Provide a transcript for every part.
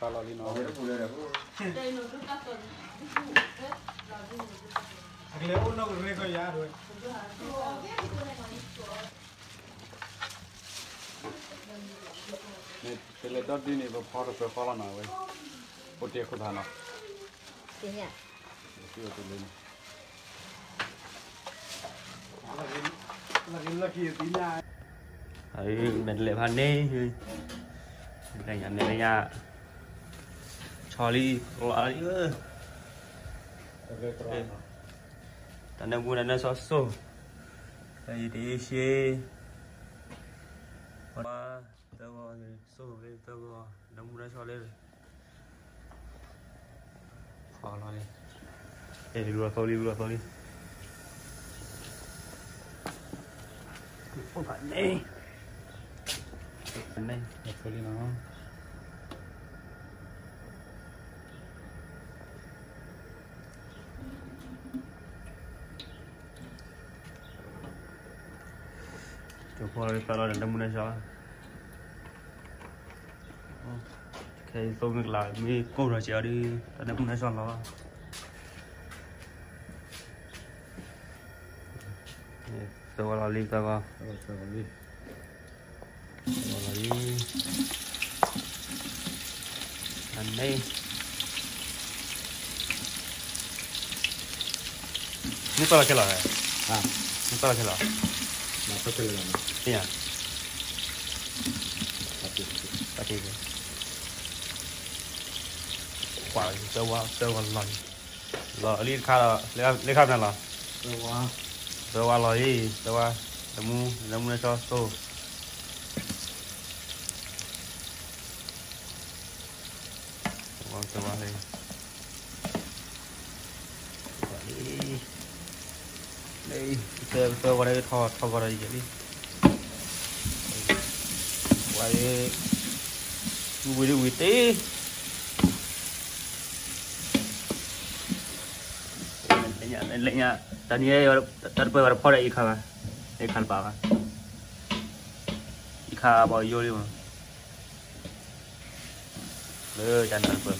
ဃါလီၤလံနီၤ, တလဲၤဒီဒုန့ၣ် ပဖီတပၢၤဃီလီၤနီၤဝဲ, အိၣ်တ့ၢ်ခိၣ်သးနီၤ, မ့ၢ်တလဲၤဖးန့ၣ်, မ့ၢ်တလဲၤညါ, ဆီလံ, လီၤလံ, တၢ်နၢမူနၢ်စီၤစိၣ်, တၢ်ယတ့ၢ်ရှ့, သၢဂီၤ, စိၣ်ဂီၤ, နၢမူနၢ်စီၤလံ, လီၤလံ, အဲၣ် လူလီၤသိလံ လူလီၤသိလံ, န့ၣ်, န့ၣ် သိလံနီၤ. ကဖီလီၤသးလီၤဒီး နၢမူနၢ်စီၤ, ခဲအံၤသိမ့ၢ်ကလၤ မ့ၢ်ကိၢ်ထီၣ်စဲးအီၤဒီး တၢ်နၢမူနၢ်စီၤလီၤ. သၢဝီလီၤလံ သၢဝီ, သၢဝီလီၤလံ, အန့ၣ်, မ့ၢ်ပၢၢ်လီၤခဲလၢာ်, မ့ၢ်ပၢၢ်လီၤခဲလၢာ်, မ့ၢ်ယၤ, တၢ်တ့ၢ်, ကွၢ်သၢဝီ သၢဝီလီၤလံ, လီၤလံတခါဒီး လၢခါမနုၤလီၤ, သၢဝီလီၤလံ, သၢဝီ, နၢမူ, နၢမူနၢ်စီၤစိၣ်, သၢဝီလီၤလံ, လၢ သၢဝီဒီးထီၣ် ထီၣ်ဂီၤဒီးယံာ်လံ, ဝံၤ, ဝံၤဒ်ဝံၤတ့ၢ် လဲၤညါ, လဲၤညါ, တၢ်နံၤ, တၢ်တပၢၢ်ဘၣ်တဖီဒီးအံၤခါဘၣ်, အံၤခါတပၢၢ်ဘၣ်, အံၤခါဘၣ်ယိလံမး, လၢတၢ်နၢ်တပၢၢ်,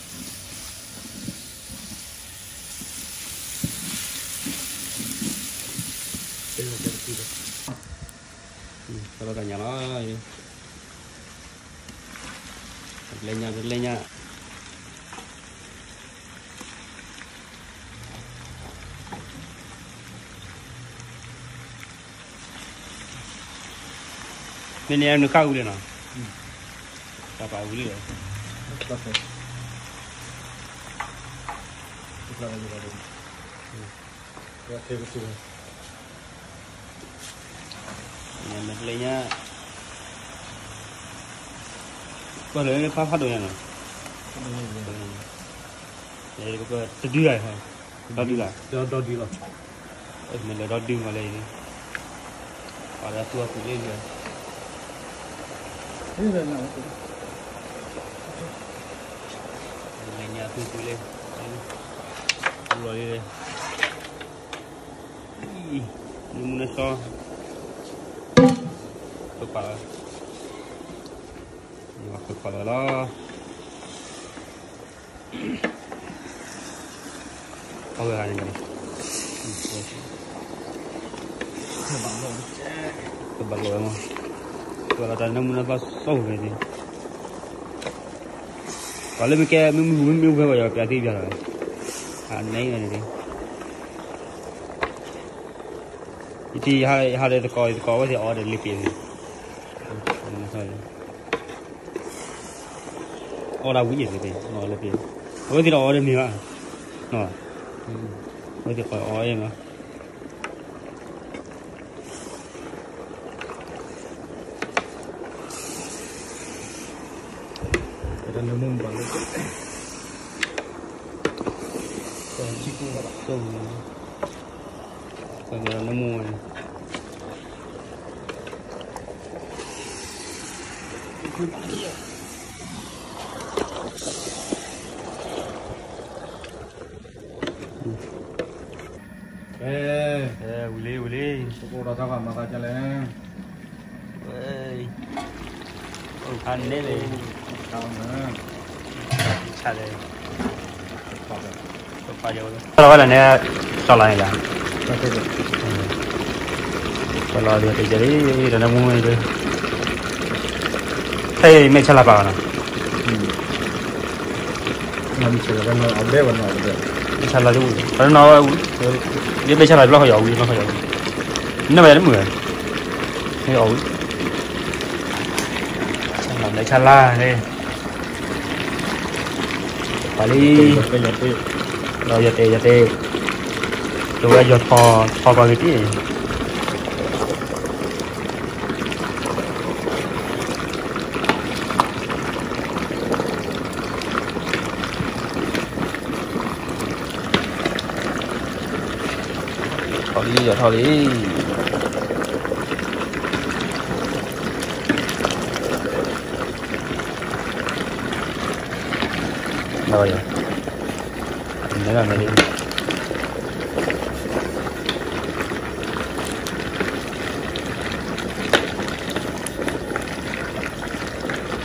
တၢ်လီၤတၢ်ညါလီၤ, လဲၤညါ, လဲၤညါ. မ့ၢ်န့ၣ်နုာ်ခါဝံၤလံနီၤ, တၢ်ပာ်ဝံၤလံ, လဲၤညါ, ပှၤလၢဖးဖးဒိၣ်ညါနီၤ, တဒုဂၤ, ဒီဒုလီၤ, ဒီဒုလီၤ, မ့ၢ်လၢဒီဒုမးလဲၣ်, ပှၤလၢသူအပူၤလံ, လဲၤညါသူပူၤလံ, ပူၤလီၤလံ, နၢမူနၢ်စီၤ, ပပာ်လီၤ, ပပာ်လီၤလီၤ, အဝဲဂၤန့ၣ်, ပဘၣ်လီၤဝဲမး, ပဘၣ်လီၤတၢ်နၢမူနၢ်စီၤစိၣ်န့ၣ်, ပှၤလၢမ့ၢ်ကဲ မ့ၢ်မုၢ် မ့ၢ်ဝဲဝဲယၤ ပျးသံပျးလီၤ, အန့ၣ်န့ၣ်, ယတံၤ ယဟးဒီးသကိး ယသကိးဝဲသ့ၣ်အီၤဒီးလ့ပ့ၤန့ၣ်, အီၣ်ဒၣ်ဝံၤယဲၢ်လ့ပ့ၤ, လ့ပ့ၤ, အဝဲသ့ၣ်ဒီးအီၤဒီးမ့ၢ်ဘၣ်, အဝဲသ့ၣ်အီၤအီၤမး, တၢ်နၢမူဘၣ်လၢ ကၠိ, ကၠိ, နမူဝဲ, ဝံၤလံ ဝံၤလံ, ပကိးဒီးတၢ်ကမၤသးကလဲၣ်, ဝဲ, အိၣ်ဖးန့ၣ်လံ, ဆါလဲၣ်, တၢ်လီၤဝဲဒၣ်န့ၣ်, စီၤလါန့ၣ်လီၤ, စီၤလါဒ်တကဲလံ, ဒီးနမူန့ၣ်, ဟဲမ့ၢ်ဆါလါပာ်နီၤ, မ့ၢ်ဆါလါဒ်ဝံၤ, ယမ့ၢ်ဆါလါဘျီဃီယီၤဝံၤ, ဘျီဃီယီၤဝံၤ, နမ့ၢ်တမုာ်ဝဲ, ဟဲအီၤဝံၤ, မ့ၢ်ဆါလါန့ၣ် ပှၤလံ, ဒီးယတဲ ယတဲ, တဝဲယီၤထီ ထီပှၤဂ့ၤတ့ၢ်, ထီလံ ယီၤထီလံ, မ့ၢ်န့ၣ်, မၤလီၤတဘျီဒ်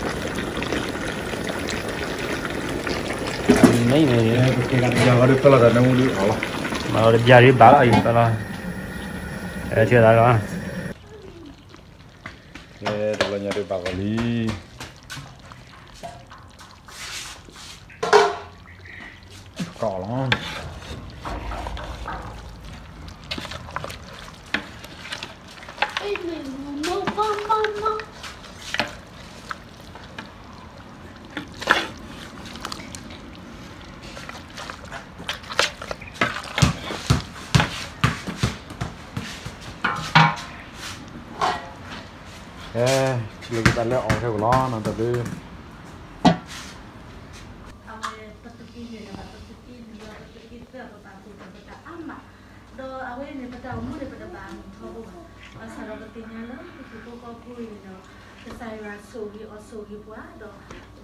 ဘၣ်လီၤ ယဖဲလီၤ, အဲၣ်ဒိးလီၤ, တဘျီညါဒ်ဘၣ်ဂီၤလံ, ကီလီၤ. အဲ, လၢကတၢၢ်လၢအီၣ်ထဲကလီၤ နီတဘျီ, အဝဲပသုးက့လွံၢ်ဒီး ပသုးက့လွံၢ်ဒီး ပသုးက့သၢ ပပာ်ဖှိၣ်ဒီးပတၢ်အါမး, ဒီးအဝဲန့ၣ် ပတၢ်အိၣ်မူန့ၣ် ပတဘၣ်မုာ်ထီဘိဘၣ်. ဘၣ်ဆၣ်ဒီးပသ့ၣ်ညါလၢ ပဟံၣ်ဖိဃီဖိအံၤဒီး ကစၢ်ယွၤဆိၣ်ဂ့ၤအီၤဆိၣ်ဂ့ၤပှၤ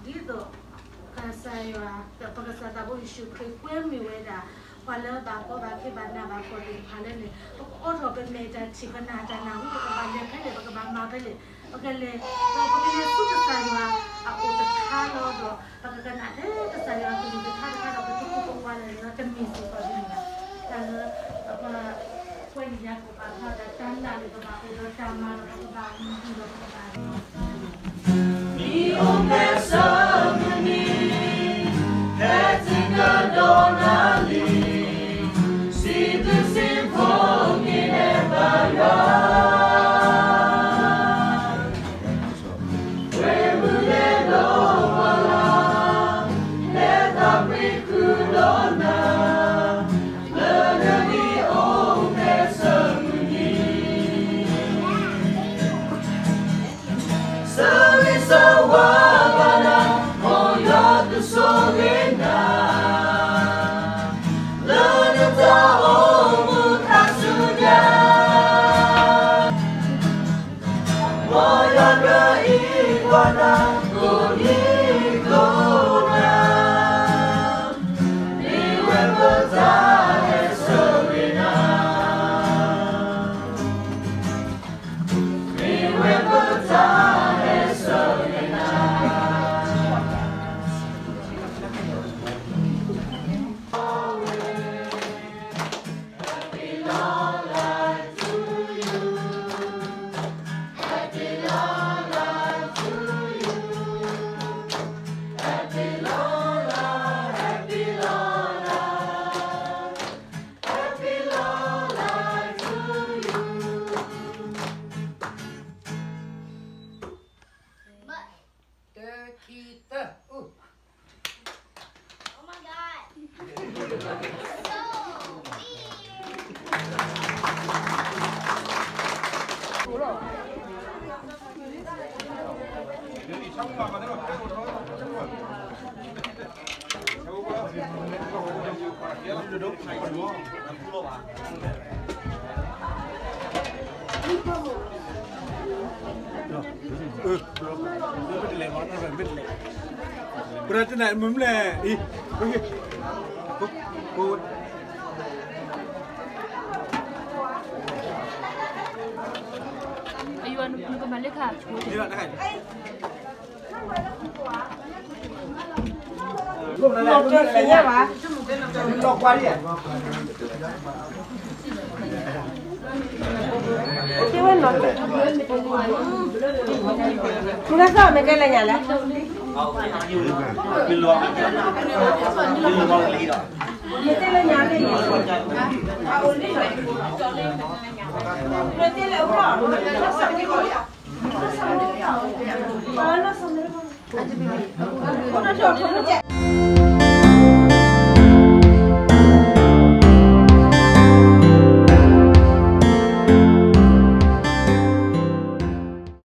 ဒီး ဒ်သိး ကစၢ်ယွၤ ပကစၢ်သးဘိယ့ၣ်ၡူးခရံာ်ကွဲမုာ်ဝဲဒၣ် ပှၤလၢဘၣ်ကီဘၣ်ခဲဘၣ်နးဘၣ်ဖှီၣ်သ့ၣ်တဖၣ်လၢန့ၣ် ပကအိးထီၣ်ပမဲာ်တၢ်ထံၣ်ပနၢ်တၢ်နၢ်ဟူ ပကဘၣ်လဲၤဖဲလဲၣ် ပကဘၣ်မၤဖဲလဲၣ် ပကလဲၤ ဒီးပကလဲၤဆူကစၢ်ယွၤအအိၣ်တခါလီၤဒီး ပကကနၣ်ထဲကစၢ်ယွၤကလုၢ်ကထါတခါဒီး ပတကူၣ်ပဝါလၢာ်လၢတမ့ၢ်စ့ၢ်ကီးဒ်န့ၣ်ဘၣ်. တၢ်လၢ ပကွဲးလံာ်ယၤကိာ်ပာ်ဖျါတၢ် တၢ်နာ်လၢပဘၣ်အိၣ်ဒီးတၢ်မၤဒီးပကဘၣ်မုာ်ဒီးပကဘၣ် မ့ၢ်ကဲလၢညါလဲၣ်, မ့ၢ်တဲလၢညါလဲၣ်, မ့ၢ်တဲလၢ